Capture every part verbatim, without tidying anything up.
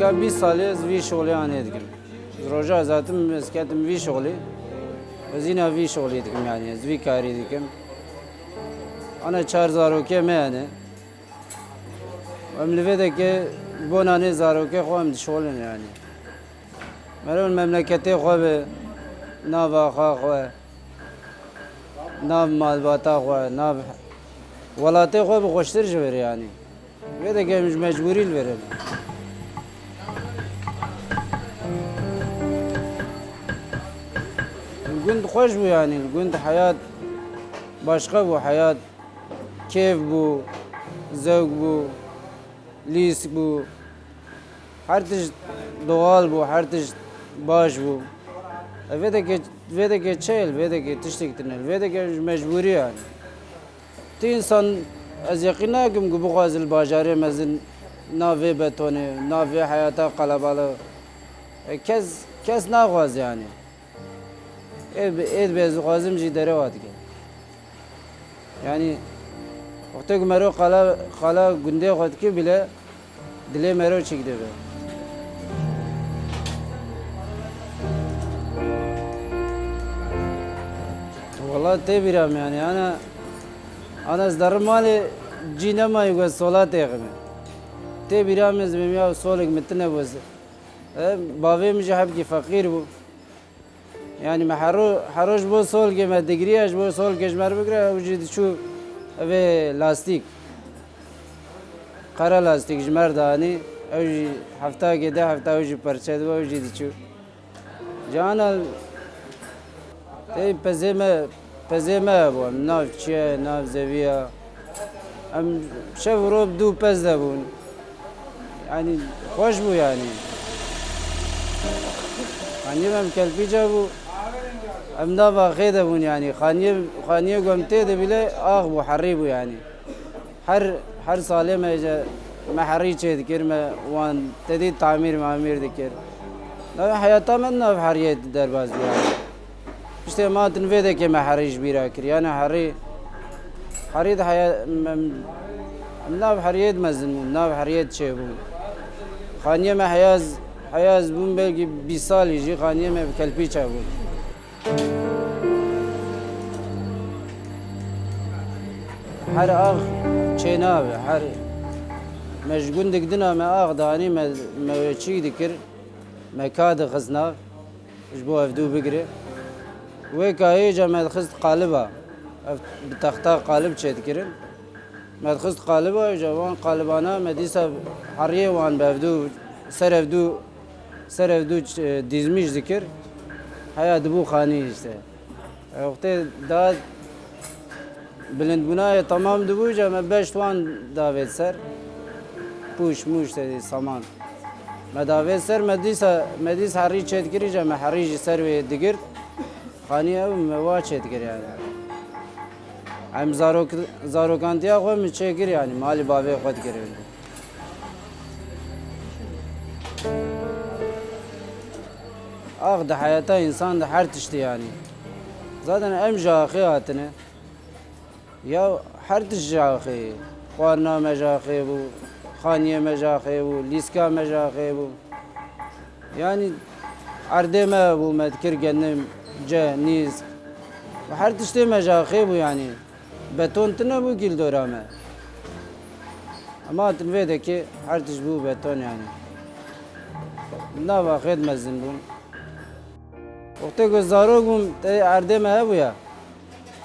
Ya bîst salê ez vî şolê anê dikim. Ji roja ez hatim, ez ketim vî şolê. Ez yîna vî şolê dikim, yanî ez vî karî dikim. Ana çar zarokê me hene. Em li vê dekê bona nê zarokê xwe em dişolin, yanî. Mero memleketê xwe bi, nav axa xwe, nav malbata xwe, nav welatê xwe bi xweştir ji vir, yanî. Vê dekê em ji mecbûrî li vir in. Li gund xweş bû, yanî li gund heyat başqa bû, heyat kêf bû, zewq bû, lîsk bû. Her tişt doğal bû, her tişt baş bû. E, vê dekê, vê dekê çêl, vê dekê tiştek tune, vê dekê ji mecbûrî, yanî. Ti însan, ez yeqîn nakim ku bixwaze li bajarê mezin nav vê betonê, nav vê heyata qelebalix. E, kes, kes naxwaze, yanî. Ê bi, ê dibe ez dixwazim jî derewa dike. Yanî, wextê ku mero qala, qala gundê xwe dike bile, dilê mero çîk dibe. Wala tê bîra min, yanî, ana, ana ez derim malê, cî nemayî ku ez sola têxime. Tê bîra min, ez bêmiya solek min tine bû. E, bavê min jî hebkî feqîr bû. Yanî me hero, hero ji bo solkê me digiriya, ji bo solkê ji me re bigire, ew jî diçû evê lastîk. Qere lastîk ji me re danî, ew jî heftakê de hefta ew jî perçe dibe, ew jî diçû. Cana tê pezê me, pezê me hebû, em nav çiye, nav zeviya. Em şev û roj bi dû pez de bûn. Yanî xweş bû yanî. Xaniyê me bi kelpîca bû. Em nav axê de bûn yanî. Xaniyê, xaniyê ku em tê de bîle ax bû, herî bû yanî. Her, her salê me jî me herî çêdikir, me wan tedî tamîr mamîr dikir. Navê heyata me nav heriyê derbas bû yanî. Piştê me hatin vê dekê me herî ji bîra kir. Yanî herî, herî di heya-, em, em nav heriyê de mezin bûn, nav heriyê de çêbûn. Xaniyê me heyaz, heyaz bûn, belkî bîst salî jî xaniyê me bi kelpîça bûn. Her ax çênabe, her me ji gundek dina me ax danî, me, me wê çîk dikir, me ka dixist nav. Ji bo ev dû bigire. Wê kayê ca me dixist qaliba. Ev bi texta qalib çêdikirin. Me dixist qaliba, ca wan qalibana me dîsa heriyê wan bi ev dû, ser ev dû, ser ev dû ç-, dîzmîş dikir. Heya dibû xanî işte. Wextê da Bilindbûna yê temam dibû, ca me beşt wan davêt ser. Pûş, mûş tedî saman. Me davêt ser, me dîsa, me dîs herî çêdikirî, ca me herî ji ser wê digirt. Xanî ew me wa çêdikir yanî. Em zarok-, zarokantiya xwe min çêkir yanî, malî bavê xwe dikir. Ax di heyata însan de her tiştî yanî. Zaten em ji axê hatine. Ya her tişt ji axê ye. Xwarina me ji axê bû, xaniyê me ji axê bû, lîska me ji axê bû. Yanî erdê me bû, me dikir genim, ce, nîsk. Û her tiştê me ji axê bû yanî. Beton tune bû kî li dora me. Em hatin vê dekê her tişt bû beton yanî. Nav axê de mezin bûn. Wextê ku zarok bûm, te erdê me hebûya.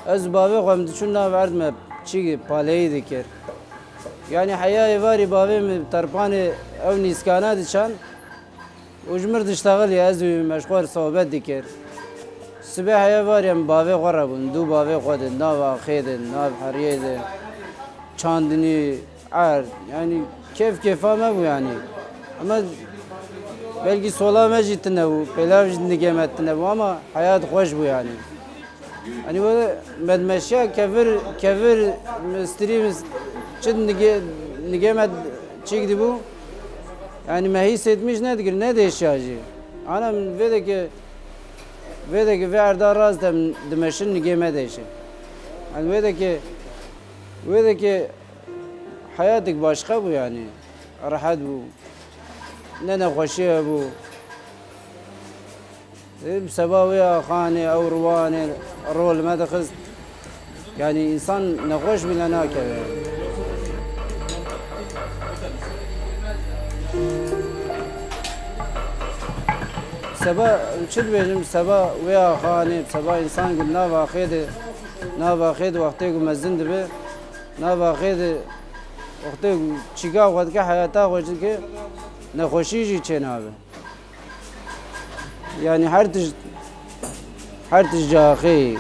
Ez û bavê xwe em diçûn nav erd me çî paleyî dikir. Yanî heya êvarî bavê min terpanê ew nîskana diçan û ji mir diştexilî ez û me ji xwe re sohbet dikir. Sibê heya varî em bavê xwe re bûn, dû bavê xwe de, nav axê de, nav heriyê de, çandinî, erd, yanî kêf kêfa me bû yanî. Ama belkî sola me jî tune bû, pêlav jî nigê me tune bû ama heyat xweş bû yanî. Yanî wê me dimeşiya kevir, kevir, mistrî, mis-, çi nigê, nigê me çîk dibû. Yanî me hîs etmiş nedikir, nedêşiya jî. Ana min vê dekê, vê dekê, vê erda rast em dimeşin nigê me deşe. Yanî wê dekê, wê dekê Heyatek başqa bû yanî. Rehet bû. ne nexweşî hebû. Ê, bi seba wê axanê, ew riwanê rol me dixist. Yanî însan nexweş bî le nakeve. Seba, çi dibêjim, seba wê axanê, seba însan ku nav axê de, nav axê de wextê ku mezin dibe, nav axê de wextê ku çîka xwe dike, heyata xwe dike, nexweşî jî çênabe. Yanî her tişt, her tişt ji axê,